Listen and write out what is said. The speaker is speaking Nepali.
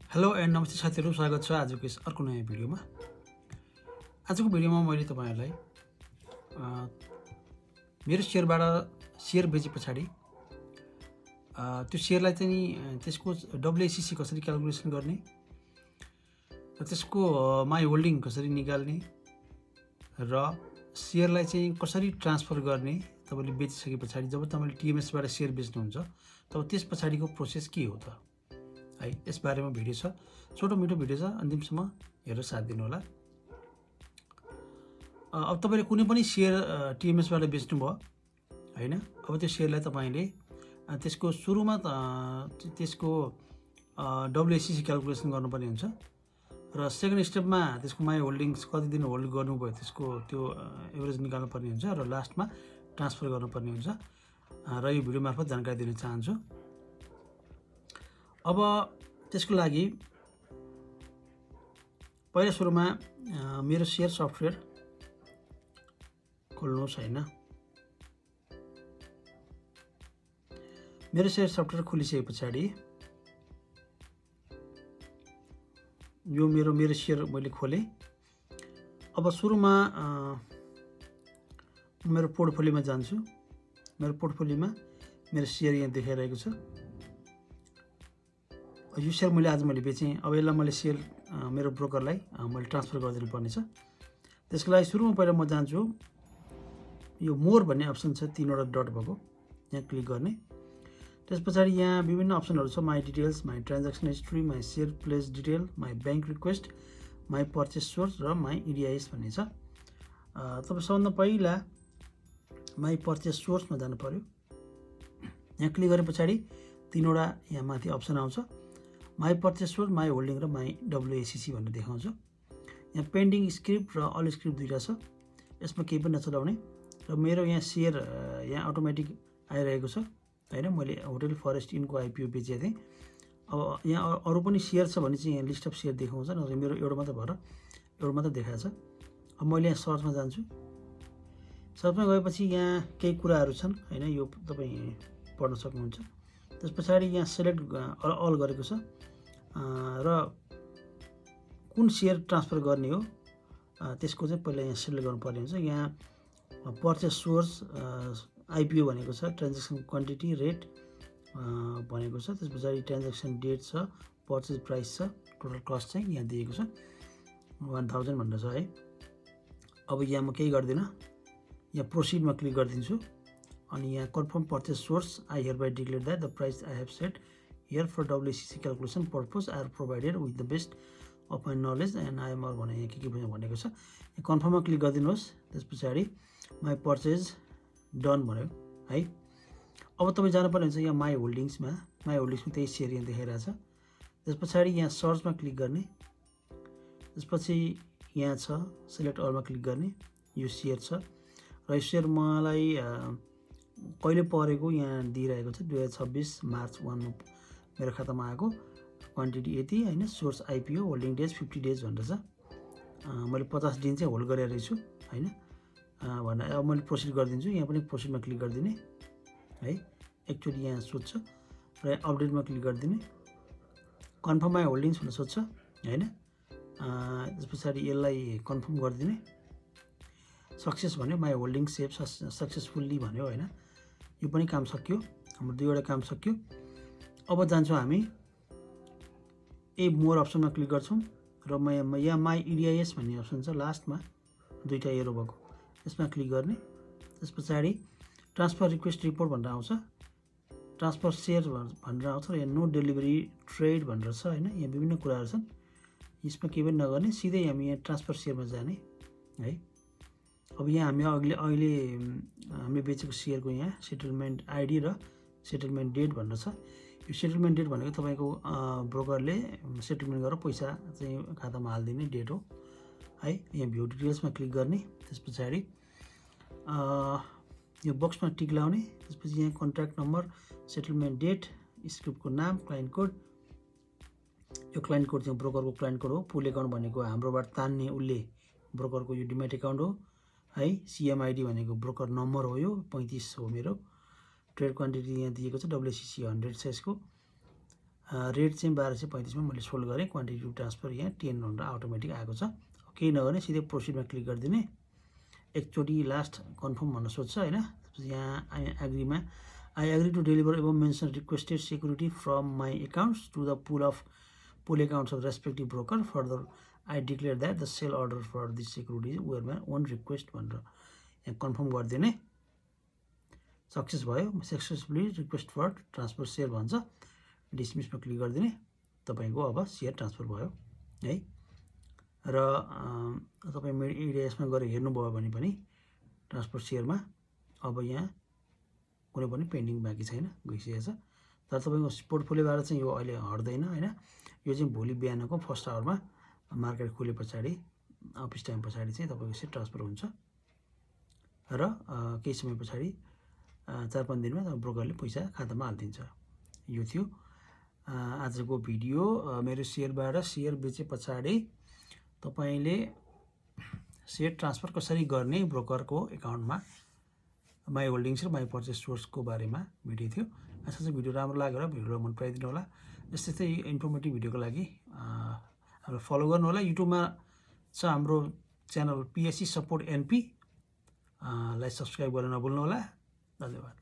हेलो एन्ड नमस्ते साथीहरू, स्वागत छ आजको यस अर्को नयाँ भिडियोमा। आजको भिडियोमा मैले तपाईहरुलाई मेरो शेयरबाट शेयर बेचे पछाडि त्यो शेयरलाई चाहिँ नि त्यसको WACC कसरी क्याल्कुलेसन गर्ने र त्यसको माई होल्डिङ कसरी निकाल्ने र शेयरलाई चाहिँ कसरी ट्रान्सफर गर्ने तपाईले बेचिसके पछाडि जब तपाईले TMS बाट शेयर बेच्नुहुन्छ तब त्यस पछाडिको प्रोसेस के हो त है, यस बारेमा भिडियो छ। छोटो मिठो भिडियो छ, अन्तिमसम्म हेरेर साथ दिनु होला। अब तपाईले कुनै पनि शेयर TMS बाट बेच्नु भयो हैन। अब त्यो शेयरलाई तपाईले त्यसको सुरुमा त्यसको WACC क्याल्कुलेसन गर्नुपर्ने हुन्छ र सेकेन्ड स्टेपमा त्यसको माई होल्डिङ्स कति दिन होल्ड गर्नुभयो त्यसको त्यो एभरेज निकाल्नु पर्ने हुन्छ र लास्टमा ट्रान्सफर गर्नुपर्ने हुन्छ र यो भिडियो मार्फत जानकारी दिन चाहन्छु। अब त्यसको लागि पहिला सुरुमा मेरो शेयर सफ्टवेयर खोल्नुहोस् हैन। मेरो शेयर सफ्टवेयर खोलिसके पछाडि यो मेरो शेयर मैले खोले। अब सुरुमा मेरो पोर्टफोलियोमा जान्छु। मेरो पोर्टफोलियोमा मेरो शेयर यहाँ देखाइरहेको छ। यो शेयर मैले बेचेँ। अब यसलाई मैले शेयर मेरो ब्रोकरलाई मैले ट्रान्सफर गरिदिनु पर्ने छ। त्यसको लागि सुरुमा पहिला म जान्छु यो मोर भन्ने अप्सन छ, तीनवटा डट भएको, यहाँ क्लिक गर्ने। त्यस पछाडि यहाँ विभिन्न अप्सनहरू छ, my details, my transaction history, my share place detail, my bank request, my purchase source र माई EDIS भन्ने छ। तपाईँ सबभन्दा पहिला माई पर्चेस सोर्समा जानु पर्यो। यहाँ क्लिक गरे पछाडि तीनवटा यहाँ माथि अप्सन आउँछ, my purchase source, my holding र माई WACC भनेर देखाउँछ। यहाँ पेन्डिङ स्क्रिप्ट र अल स्क्रिप्ट दुईवटा छ, यसमा केही पनि नचलाउने। र मेरो यहाँ शेयर यहाँ अटोमेटिक आइरहेको छ हैन। मैले होटल फरेस्ट इनको IPO बेचेको थिएँ। अब यहाँ अरू पनि शेयर छ भने चाहिँ यहाँ लिस्ट अफ शेयर देखाउँछ, नत्र मेरो एउटा मात्र भएर एउटा मात्र देखाएको छ। अब मैले यहाँ सर्चमा जान्छु। सर्चमा गएपछि यहाँ केही कुराहरू छन् हैन, यो तपाईँ पढ्न सक्नुहुन्छ। त्यस पछाडि यहाँ सेलेक्ट अल गरेको छ र कुन शेयर ट्रान्सफर गर्ने हो त्यसको चाहिँ पहिला यहाँ सेलेक्ट गर्नुपर्ने हुन्छ। यहाँ पर्चेस सोर्स IPO भनेको छ, ट्रान्ज्याक्सन क्वान्टिटी रेट भनेको छ, त्यस पछाडि ट्रान्ज्याक्सन डेट छ, पर्चेस प्राइस छ, टोटल कस्ट चाहिँ यहाँ दिएको छ 1000 भनेर छ है। अब यहाँ म केही गर्दिनँ, यहाँ प्रोसिडमा क्लिक गरिदिन्छु। अनि यहाँ confirm purchase source, I hereby declare that the price I have set here for WACC calculation purpose are provided with the best of my knowledge and IMR भने यहाँ के भनेको छ। कन्फर्ममा क्लिक गरिदिनुहोस्। त्यस पछाडि माई पर्चेज डन भन्यो है। अब तपाईँ जानुपर्ने हुन्छ यहाँ माई होल्डिङ्समा। माई होल्डिङ्समा त्यही शेयर यहाँ देखाइरहेछ। त्यस पछाडि यहाँ सर्चमा क्लिक गर्ने। त्यसपछि यहाँ छ सेलेक्ट अलमा क्लिक गर्ने। यो शेयर छ र यो शेयर मलाई कहिले परेको यहाँ दिइरहेको छ, 2026 मार्च 1 मा मेरो खातामा आएको। क्वान्टिटी यति हैन, source IPO, holding days 50 days भनेर छ। मैले 50 दिन चाहिँ होल्ड गरेर रहेछु हैन भन्दा। अब मैले प्रोसिड गरिदिन्छु। यहाँ पनि प्रोसिडमा क्लिक गरिदिने है। एकचोटि यहाँ सोध्छ र अपडेटमा क्लिक गरिदिने। कन्फर्म माई होल्डिङ्स भनेर सोध्छ हैन। त्यस पछाडि यसलाई कन्फर्म गरिदिने। सक्सेस भन्यो, माई होल्डिङ सेभ सक्सेसफुल्ली भन्यो हैन। यो पनि काम सक्यो, हाम्रो दुईवटा काम सक्यो। अब जान्छौँ हामी मोर अप्सनमा क्लिक गर्छौँ र यहाँ माई EDIS भन्ने अप्सन छ लास्टमा, दुईवटा एरो भएको, यसमा क्लिक गर्ने। त्यस पछाडि ट्रान्सफर रिक्वेस्ट रिपोर्ट भनेर आउँछ, ट्रान्सफर सेयर भनेर आउँछ र यहाँ नो डेलिभरी ट्रेड भनेर छ हैन। यहाँ विभिन्न कुराहरू छन्, यसमा केही पनि नगर्ने, सिधै हामी यहाँ ट्रान्सफर सेयरमा जाने है। अब यहाँ हामी अहिले हामीले बेचेको शेयरको यहाँ सेटलमेन्ट ID र सेटलमेन्ट डेट भनेर छ। यो सेटलमेन्ट डेट भनेको तपाईँको ब्रोकरले सेटलमेन्ट गरेर पैसा चाहिँ खातामा हालिदिने डेट हो है। यहाँ भ्यू डिटेल्समा क्लिक गर्ने। त्यस पछाडि यो बक्समा टिक लाउने। त्यसपछि यहाँ कन्ट्र्याक्ट नम्बर, सेटलमेन्ट डेट, स्क्रिप्टको नाम, क्लाइन्ट कोड। यो क्लाइन्ट कोड चाहिँ ब्रोकरको क्लाइन्ट कोड हो। पुल एकाउन्ट भनेको हाम्रोबाट तान्ने उसले ब्रोकरको यो डिमेट एकाउन्ट हो है। CMID भनेको ब्रोकर नम्बर हो, यो 35 हो मेरो। ट्रेड क्वान्टिटी यहाँ दिएको छ, WACC 100 छ यसको रेट चाहिँ 1235 मा मैले सोल्भ गरेँ। क्वान्टिटी टु ट्रान्सफर यहाँ 10 भनेर अटोमेटिक आएको छ। केही नगर्ने सिधै प्रोसिडमा क्लिक गरिदिने। एकचोटि लास्ट कन्फर्म भन्न सोध्छ होइन। यहाँ एग्रीमा I agree to deliver above mention requested security from my accounts to the pool accounts of respective broker. Further I declare that the sell order for this security were my own request भनेर यहाँ कन्फर्म गरिदिने। सक्सेस भयो। Successfully request for transfer share भन्छ। डिसमिसमा क्लिक गरिदिने। तपाईँको अब सेयर ट्रान्सफर भयो है। र तपाईँ मेरो इडिएसमा गएर हेर्नुभयो भने पनि ट्रान्सफर सेयरमा अब यहाँ कुनै पनि पेन्डिङ बाँकी छैन, गइसकेको छ। तर तपाईँको पोर्टफोलियोबाट चाहिँ यो अहिले हट्दैन होइन। यो चाहिँ भोलि बिहानको फर्स्ट आवरमा मार्केट खुले पछाडि अफिस टाइम पछाडि चाहिँ तपाईँको सेयर ट्रान्सफर हुन्छ र केही समय पछाडि 4-5 दिनमा ब्रोकरले पैसा खातामा हालिदिन्छ। यो थियो आजको भिडियो। मेरो सेयरबाट सेयर बेचे पछाडि तपाईँले सेयर ट्रान्सफर कसरी गर्ने ब्रोकरको एकाउन्टमा, माई होल्डिङ्स र माई पर्चेस सोर्सको बारेमा भिडियो थियो। आशा छ भिडियो राम्रो लाग्यो र भिडियोलाई मन पराइदिनु होला। यस्तै इन्फर्मेटिभ भिडियोको लागि हामीलाई फलो गर्नु होला। युट्युबमा छ हाम्रो च्यानल पिएससी सपोर्ट एनपी लाई सब्सक्राइब गर्न नभुल्नु होला। धन्यवाद।